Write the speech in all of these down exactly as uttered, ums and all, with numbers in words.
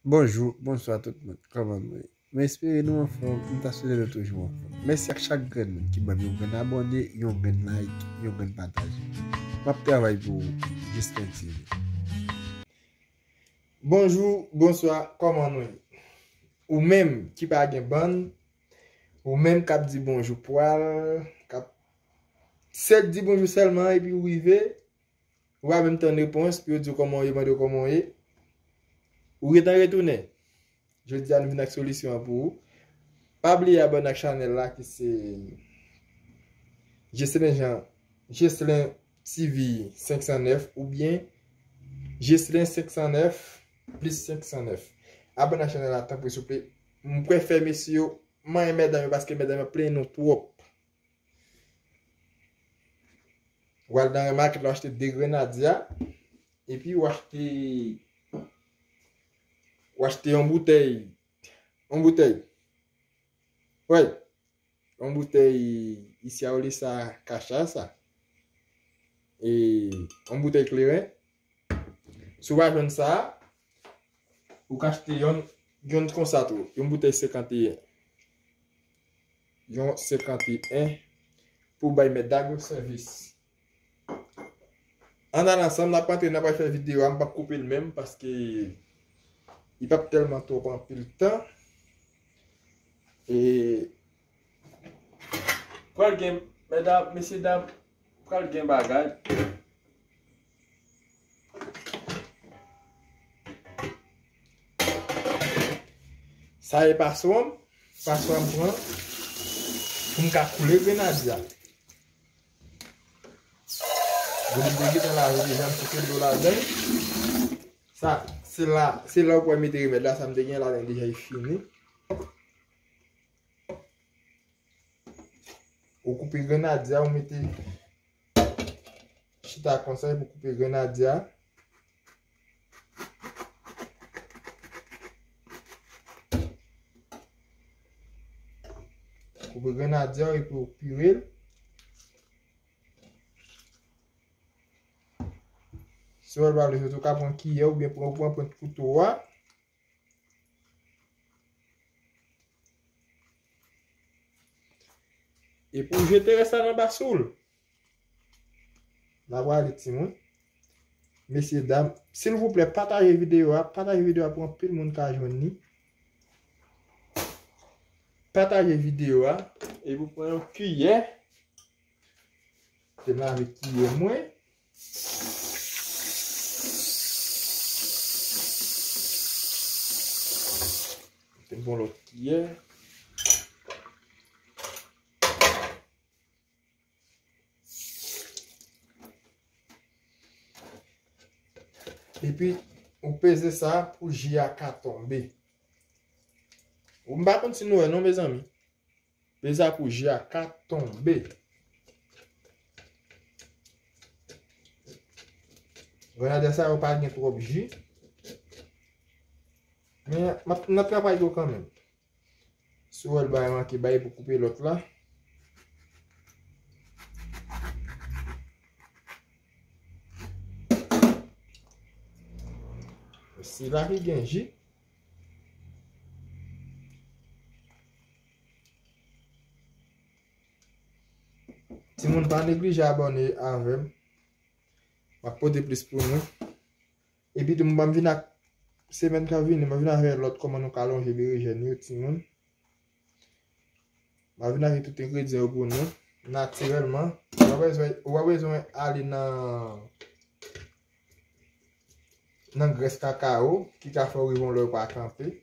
Bonjou, bonswa tout moun. Kòman nou ye? Mwen espere nou anfòm, m ta swete nou toujou anfòm. Mèsi ak chak grenn moun ki ban m yon grenn abòne, yon grenn like, yon grenn pataje. M ap travay pou ou, Justin T V. Bonjou, bonswa, kòman nou ye? Ou menm ki pa gen bann, ou menm k ap di bonjou pwal, k ap sèl di bonjou sèlman epi ou rive, ou pa menm tann repons, pou yo di w kòman w ye, mande w kòman w ye. Ou gentan retounen. Jodi a nou vin ak solisyon an pou ou. Pa bliye abòne ak chanèl la ki se Jeslen Jean, Jeslen T V senk san nèf oubyen Jeslen senk san nèf plis senk san nèf. Abòne ak chanèl la tanpri souple. M prefè mesye yo manyen medam yo paske medam yo plenyen nou twòp. Ou al nan makèt la, w achte de grenadya, epi w achte, w achte yon boutèy, yon boutèy, wi, yon boutèy isi a, ou li sa kacha sa, e yon boutèy kleren. Si w pa jwenn sa, ou ka achte yon, yon konsa tou, yon boutèy senkanteyen. Yon senkanteyen pou bay medam yo sèvis. Ann al ansanm, n ap antre, n ap fè videyo a, m p ap koupe l menm paske li p ap tèlman twòp anpil tan. E pral gen, medam, mesye dam, pral gen bagay. Sa e paswa m, paswa m pran pou m ka koule grenadya. Dlo m te gentan lave deja, m souke dlo ladan. Sa, se la, se la ou pral mete remèd la, sa m te gen ladan deja, li fini. Ou koupe grenadya, ou mete chita konsa, epi ou koupe grenadya. Koupe grenadya, epi ou pire l. Si w pa vle soti, ou ka pran kiyè oubyen pran, ou pran pwent kouto a. Epi w jete rès la nan basoul. N a prale timoun. Mesye dam, silvouplè, pataje videyo a. Pataje videyo a pou anpil moun ka jwenn li. Pataje videyo a. Epi w pran yon kiyè. Te lave kiyè mwen. Te bon lòt kiyè. Epi, ou peze sa pou ji a ka tonbe. Ou m pa konn si nou wè non, mezanmi. Peze sa pou ji a ka tonbe. Grenadya sa yo pa gen twòp ji. Men, m ap, n ap travay yo kanmenm. Si w wè l bay manke bay pou koupe lòt la. Sila ki gen ji. Timoun, pa neglije abòne avè m. M ap pote plis pou nou. Epi tou, m ap vin ak, semèn k ap vini, m ap vin avè lòt kòman nou ka lonje berejèn yo, timoun. M ap vin avè tout engredyan yo pou nou, natirèlman. Ou pa bezwen, ou pa bezwen ale nan, nan grès kakawo ki ka fè w rive yon lè ou pa kanpe.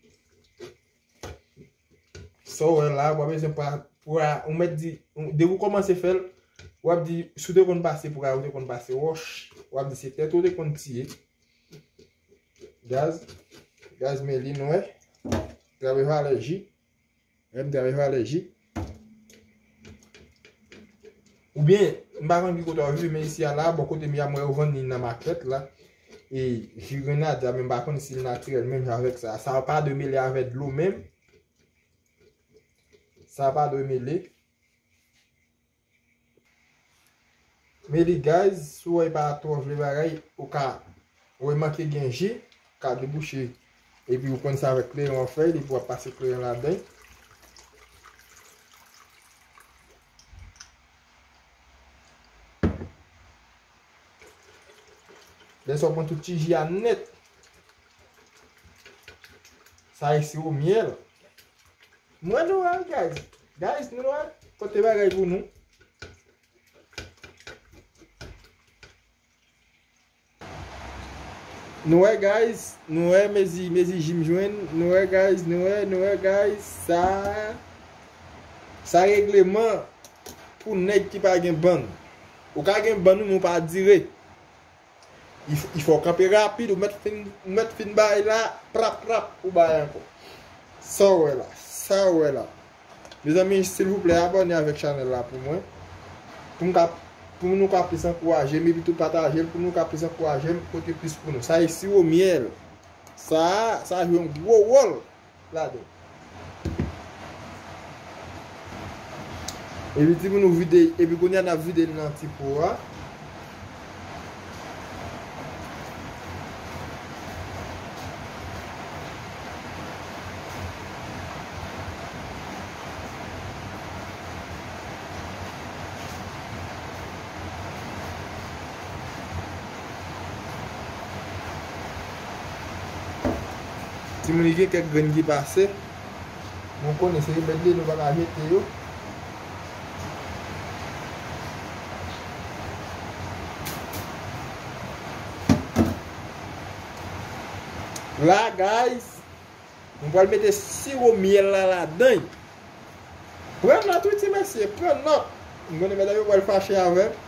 Sa w wè la, w pa bezwen pa, pou a, ou mèt di, depi w kòmanse fè l, w ap di, si w te konn pase pou a, ou te konn pase wòch, w ap di se tèt ou te konn tiye. Gaz, gaz men li nwè, travè valè ji, menm travè valè ji. Oubyen, m pa konn ki kote w viv, men isi a la, bò kote m ye a, m wè yo vann li nan makèt la. E ji grenadya, men m pa konn si l natirèl menm jan avèk sa. Sa pa dwe mele avèk dlo menm. Sa pa dwe mele. Men li, guys, si w wè pa twò vle bagay, ou ka wè manke gen ji, ka debouche Epi ou konn sa avèk kleyon an fè, depi w ap pase kleyon ladan. Lè sa w pran tout ti ji a nèt. Sa e siwo myèl. Mwen nou wè, guys. Guys, nou wè. Pote bagay pou nou. Nou wè, guys, nou wè mezi, mezi ji m jwenn. Nou wè, guys, nou wè, nou wè, guys, sa, sa regleman pou nèg ki pa gen bann. Ou ka gen bann ou, men ou pa dire. Il f-, il fò w kanpe rapid, ou mèt fin, ou mèt fin bay la, prap, prap, ou bay ankò. Sa w wè la, sa w wè la. Mezanmi, silvouplè, abòne avèk chanèl la pou mwen. Pou m ka, pou nou ka plis ankouraje m, epi tou pataje l, pou nou ka plis ankouraje m, pote plis pou nou. Sa e siwo myèl. Sa, sa jwe yon gwo wòl ladan. Epi timoun ou vide, epi kounye a n ap vide l nan ti po a. Timoun, li gen kèk grenn ki pase. Nou konnen se remèd li, nou pa ka jete yo. La, guys, nou pral mete siwo myèl la ladan. Pran nòt, wi, ti mesye, pran nòt. M konnen medam yo pral fache avè m.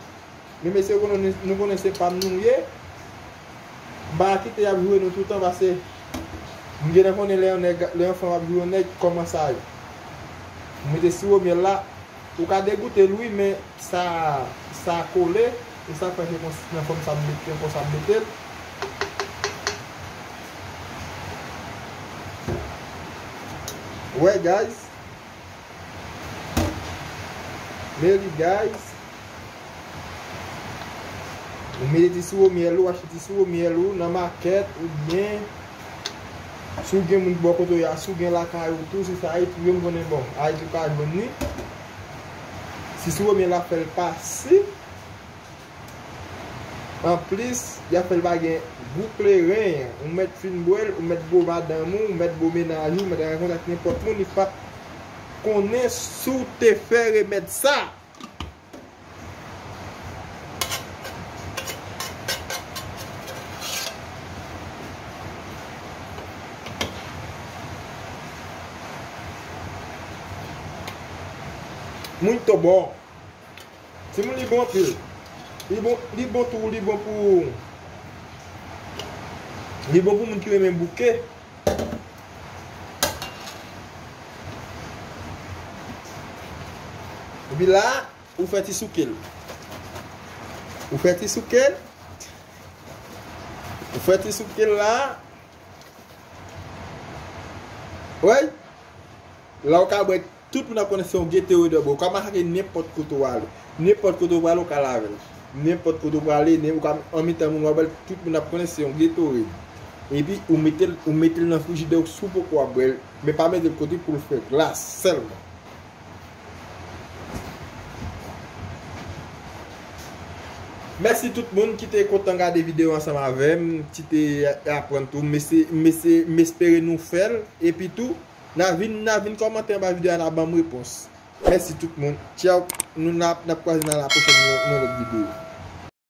Men mesye, nou konnen, nou konnen se pa m nou ye. M pa ka kite y ap joure nou toutan, paske m gentan konnen lè yon nèg, lè yon fanm ap joure yon nèg, kòman sa ye. M mete siwo myèl la. Ou ka degoute l, wi, men sa, sa kole, e sa fè se kons-, nan fòm sa m met-, se konsa m mete l. Wè, guys. Men li, guys. Ou mete ti siwo myèl ou, achte ti siwo myèl ou nan makèt oubyen si w gen moun bò kote w ye a, si w gen lakay ou tou, si se Ayiti w ye, m konnen, bon, Ayiti w ka jwenn li. Ti siwo myèl la fè l pase. Anplis, y ap fè l pa gen gou kleren. Ou mèt fin bwè l, ou mèt bo madanm ou, ou mèt bo mennaj ou, ou mèt rankontre ak nenpòt moun, li p ap konnen si w te fè remèd sa. Muito bom. Timoun, li bon anpil. Li bon, li bon tou, li bon pou, li bon pou moun ki renmen bouke. Epi la, ou fè ti souke l. Ou fè ti souke l. Ou fè ti souke l la. Wi. La ou ka bwè, tout moun ap konnen se yon Gatorade ou bwè. Ou ka make nenpòt kote ou ale. Nenpòt kote ou prale, ou ka lave l. Nenpòt kote ou prale, nen, ou ka, an mitan moun w ap bwè l, tout moun ap konnen se yon Gatorade. Epi ou mete l, ou mete l nan frijidè w si w poko ap bwè l. Men pa mete l kote pou l fè glas sèlman. Mèsi tout moun ki te kontan gade videyo ansanm avè m, ki te aprann tou. Mèsi, mèsi, m espere nou fè l. Epi tou, n a vin, n a vin kòmante anba videyo a, n a ban m repons. Mèsi tout moun. Tchaw. Nou n ap, n ap kwaze nan lapwochèn, nan, nan lòt videyo.